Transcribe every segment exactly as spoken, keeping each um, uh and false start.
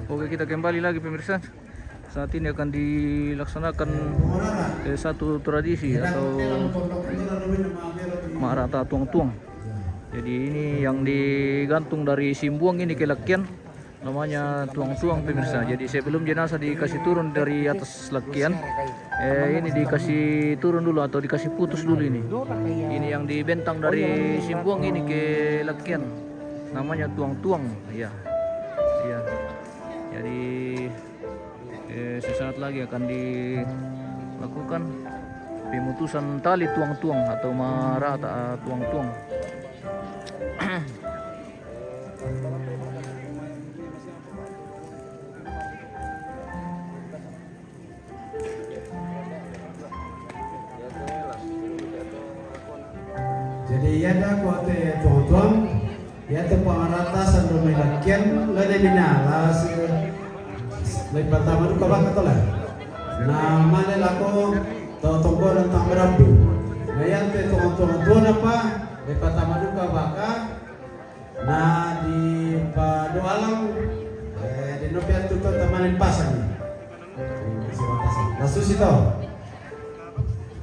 Oke, kita kembali lagi, pemirsa. Saat ini akan dilaksanakan, eh, satu tradisi atau marata tuang-tuang. Jadi ini yang digantung dari Simbuang ini ke Lakian, namanya tuang-tuang, pemirsa. Jadi sebelum jenazah dikasih turun dari atas Lakian, eh, ini dikasih turun dulu atau dikasih putus dulu ini. Ini yang dibentang dari Simbuang ini ke Lakian, namanya tuang-tuang. Iya. Iya. Jadi, eh, sesaat lagi akan dilakukan pemutusan tali tuang-tuang atau marata tuang-tuang. Jadi, iya, da ko te tuang-tuang, iya te pangaratasan do mai Lakian, la de mina la se, lai patama duka baka to la. Na mane lako to tongkonan tang barambu. Na iya te tuang-tuang tuan apa, lai patama duka baka, na di padoalang, eh, di nopi atu to tamanen pasang. Lasu si to.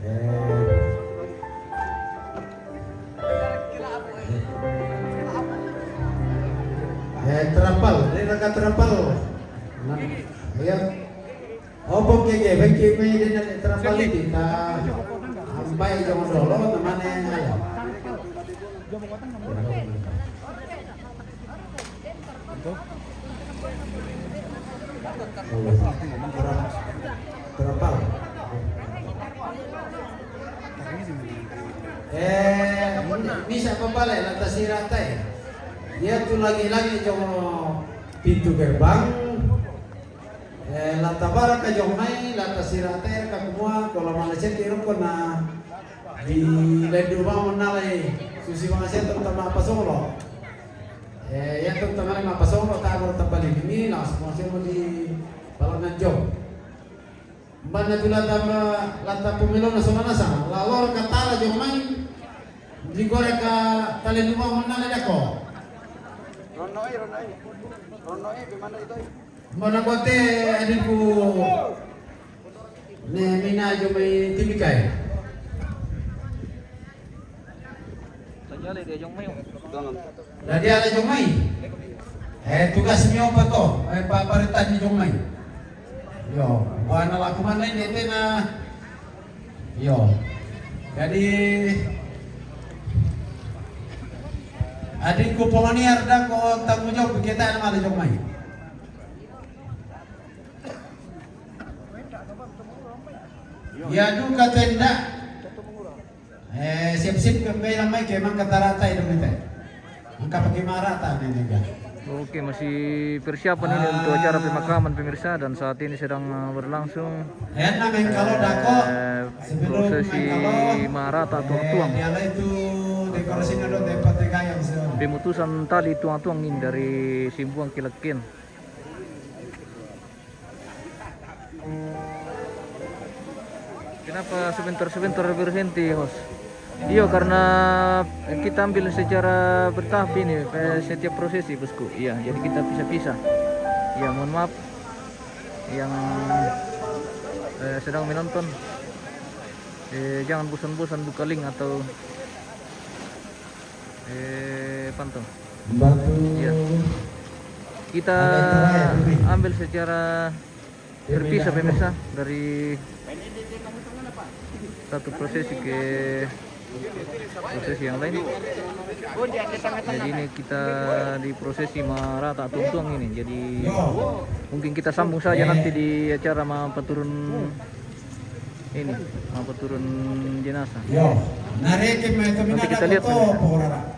Eh. Eh, terapal, ini raka terapal. Nah, iya. Opo keke, bagi me de na terapal ini, ta ambai jangan dolo, namane ala. Terapal. Eh, bisa papalai la tasirata e. Iya tu lagi-lagi jong pintu gerbang. Eh, la tabaraka jong mai, la tasirata e ka kumua, ko la mala ceti roko na di lendu bangun nalai, susi bangasia tama pasolo. Eh, iya tama nalai ma pasolo, ta baru tapalibini, langsung masih mau di palangan jong. Mbana tu la tama, la tapumelo na sona nasa, la lor ka tala jong mai, di kore ka tale numa mona le dako. Rono e, rono e. Rono e, pe mana itu e? Mbana kote adikku ne mina jong mai tibikai. Jadi ala jong mai. Eh, tugas mio pa to, eh, pa, parintah ni jong mai. Yo, bana la kumana ini tena. Yo. Jadi, adikku pongoniar da ko tanggung jawab kita nama ala jong mai. Ya duka tenda. Eh, siap-siap ke mai lamai ke mangka tarata itu mete. Mangka pakai marata ini ga. Oke, masih persiapan ini untuk acara pemakaman, pemirsa, dan saat ini sedang, eh, berlangsung, eh, prosesi marata tuang-tuang. Pemutusan tali tuang-tuang ini dari Simbuang ke Lakian. Kenapa sebentar-sebentar berhenti, host? Iyo, karena kita ambil secara bertahap ini, eh, setiap prosesi, bosku. Iya, jadi kita pisah-pisah. Iya, mohon maaf yang, eh, sedang menonton. Eh, jangan bosan-bosan buka link atau, eh, pantau. Iya. Kita ambil secara berpisah, pemirsa, dari satu prosesi ke prosesi yang lain. Jadi ini kita di prosesi marata tuang-tuang ini. Jadi mungkin kita sambung saja nanti di acara mapaturun ini, mapaturun jenazah. Nanti kita lihat, pemirsa.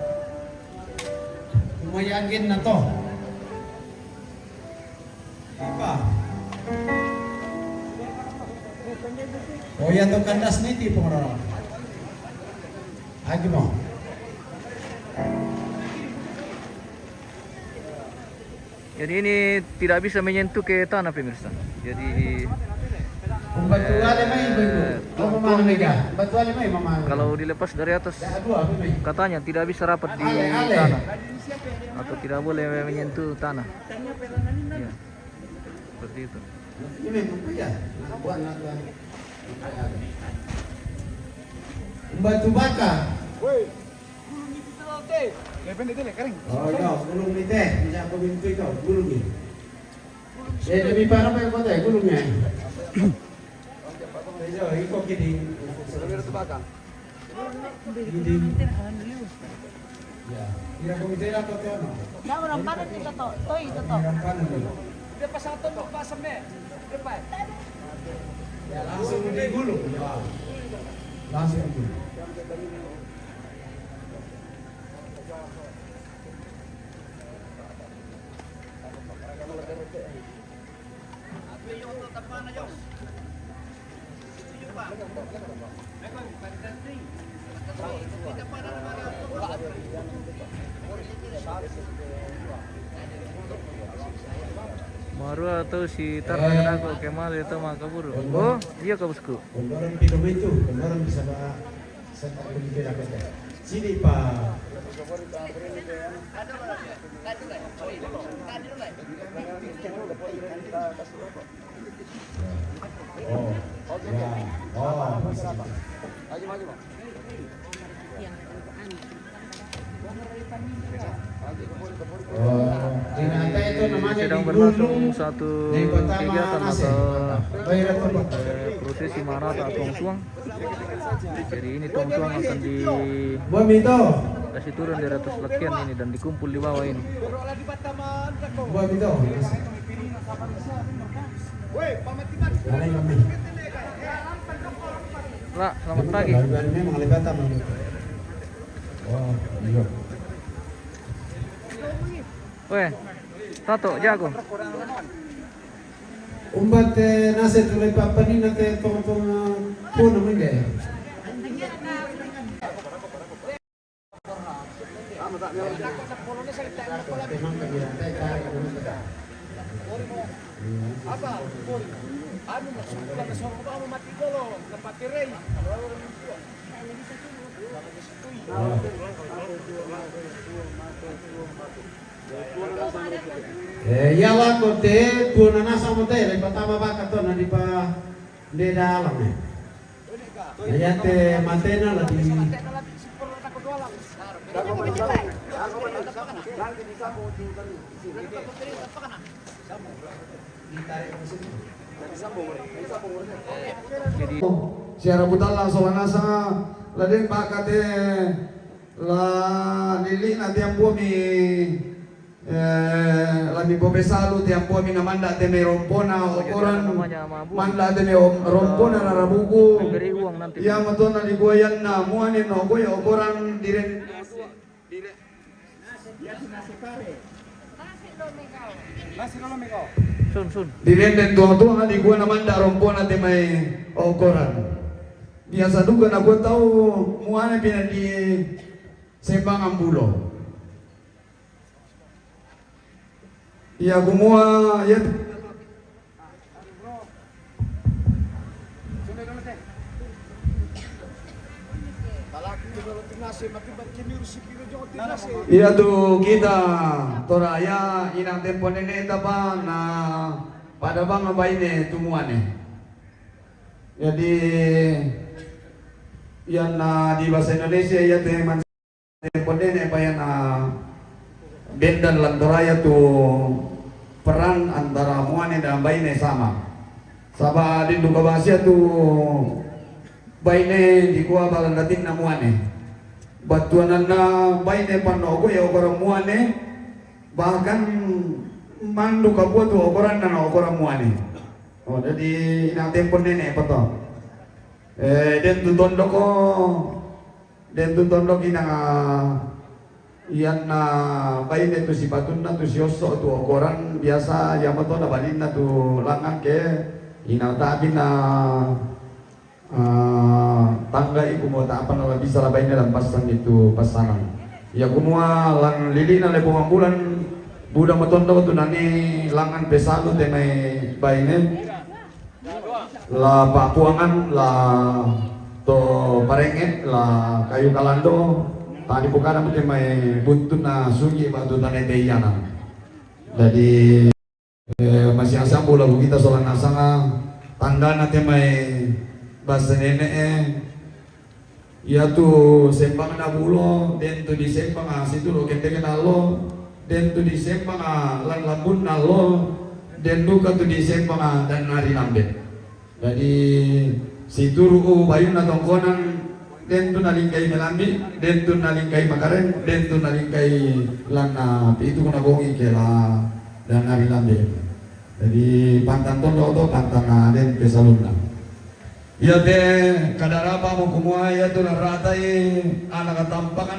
Kumaya angin na to. Ipa. O iya to kandas niti pengeroran. Agi mo. Jadi ini tidak bisa menyentuh ke tanah, pemirsa. Jadi Batu ale mai, Ibu. Kalau tuang-tuang ini, batu ale mai, Mama. Kalau dilepas dari atas, katanya tidak bisa rapat di tanah atau tidak boleh menyentuh tanah. Ya, seperti itu. Ini memang, ya, buat, buat. Batu baka. Woi. Gulung itu tuh, Teh. Lebih pendek deh, kering. Oh, iya, gulung nih, Teh. Bisa aku mintu itu, gulung nih. Eh, lebih parah apa yang kau, Teh? Gulung ya? Iya, iko kiri. Lebih dekat belakang. Kiri. Ya. Kira komite apa tuh, no? Nah, orang panen kita tuh, toh itu tuh. Orang panen dulu. Dia pasang tuh, pasang deh. Depan. Ya, langsung di gulung. Ya. Langsung di gulung. Marua atau si Tarna, eh, aku kemari itu mah kabur. Oh, iya, kabusku. Kendaraan pido itu, kendaraan bisa ba-, sini, Pak. Oh, ya. Oh, bisa. Sedang berlangsung satu kegiatan atau, eh, prosesi manata tuang-tuang. Jadi ini tuang-tuang akan di, kasih turun dari atas lakian ini dan dikumpul di bawah ini. La, selamat pagi. Weh, Tato, jago. Umbat, eh, nase tu lepa panina te tong-tong, eh, puna mende. Apa? Anu, masuk ke dalam sorong, mati dulu, tempat tirai. Eh, iya lako te, tuo na nasa mo te, le patama baka to na di pa, de dalam, eh. Na iya te matena la di. Jadi, siara butala sola nasa, la den baka te, la lili na te ambo mi, eh, la mi bobe salu te ambo mi na manda te me rompona okoran, manda te me om-, rompona rarabuku. Iya matona di guayan na muane no goya okoran diren. Sun, sun. Di denden tuang-tuang di gua na manda rompona te mai okoran. Biasa duga na gua tau muane pina di Sembangan Bulo. Iya, kumua, iya. Iya tu kita, tora ya, ina tempo nene tapa na pada banga baine tu muane. Jadi, iya na di bahasa Indonesia, iya tu man-, tempo nene pa iya na bendan lantoraya tu peran antara muane dan baine sama. Saba di duka basia tu baine di kua balandatin na muane. Batuanan na baine pano oku ya okoran muane, bahkan mandu kabua tu okoran na okoran muane. Oh, jadi ina tempo nene pa to. Eh, den tu tondoko, den tu tondok ina, iyan na baine tu si batunna tu si oso tu okoran biasa iya mato na balinna tu langan ke ina tapi na, eh, tangga iku mo ta apa na la bisa la baine dan pasang itu pasangan. Iya kumua lan lili na lepo mambulan buda matondok tu nani langan pesalu te mai baine. La Papuangan, la to Parengnge, la Kayu Kalando, tadi bukan apa mai buntun na suji batu tane teiana. Jadi eh, masih asam bola kita soal nasanga tandana te mai basa nene eh. Iya tu sembang na bulo, den tu di sembang ah, situ lo kente kenal lo, den tu di sembang ah, lan labun nalo, den duka tu di sembang ah, dan nari nambe. Jadi situru u bayunna tongkonan, den tu nalingkai melambi, den tu nalingkai makaren, den tu nalingkai lanna pitu kuna bongi kela dan nari lambe. Jadi pantang tondo to pantang na den pesalunna. Iya te kadarapa mo kumua iya tu naratai anak tampakna